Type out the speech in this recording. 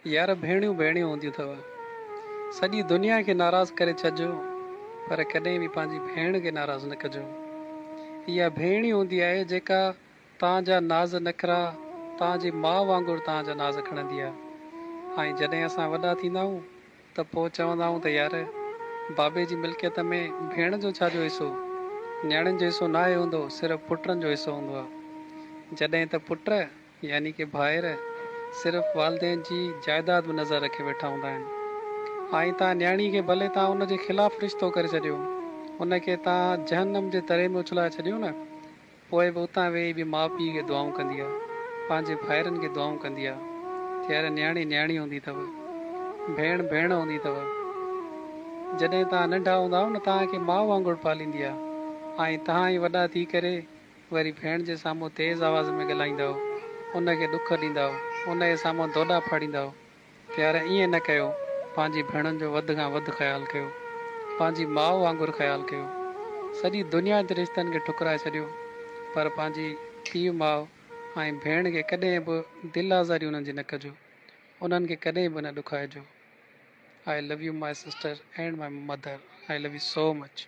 يار ڀيڻيون ڀيڻيون هونديون اٿو. سڄي دنيا کي ناراض ڪري ڇڏجو پر ڪڏهن به پنهنجي ڀيڻ کي ناراض نه ڪجو. اها ڀيڻ ئي هوندي آهي جيڪا توهان جا ناز نخرا توهان جي ماء وانگر توهان جا ناز کڻندي آهي ۽ جڏهن اسان وڏا ٿيندا آهيون ته پوء چوندا آهيون ته يار بابي جي ملڪيت ۾ ڀيڻ جو ڇا جو حصو؟ نياڻين جو حصو ناهي هوندو صرف پٽن جو حصو هوندو آهي. جڏهن ته پٽ يعني ڪه ڀائر صرف والدين جي جائداد به نظر رکي ويٺا هوندا آهن ۽ توهان نياڻي کي ڀلي توهان ان جي خلاف رشتو ڪري ڇڏيو ان کي توهان جهنم جي تري ۾ اڇلائي ڇڏيو نه پوء به اتان ويهي به ماء پيء کي دعائون ڪندي آ پنهنجي ڀائرن کي دعائون ڪندي آ ته يار نياڻي نياڻي هوندي اٿو ڀيڻ ڀيڻ هوندي اٿو جڏهن توهان ننڍا هوندا آهيو نه توهان کي ماء وانگر پاليندي آ ۽ توهان ئي وڏا ٿي ڪري وري ڀيڻ جي سامهون تيز آواز ۾ ڳالهائيندؤ، ان کي ڏک ڏيندؤ، ان جي سامهون دوڏا ڦاڙيندؤ ته يار ائين نه ڪيو، پنهنجي ڀيڻن جو وڌ کان وڌ خيال ڪيو، پنهنجي ماء وانگر خيال ڪيو. سڄي دنيا جي رشتن کي ٺڪرائي ڇڏيو، پر پنهنجي پيء ماء ۽ ڀيڻ کي ڪڏهن به دل آزاري انهن جي نه ڪجو، انهن کي ڪڏهن به نه ڏکائجو. I love you my sister and my mother I love you so much.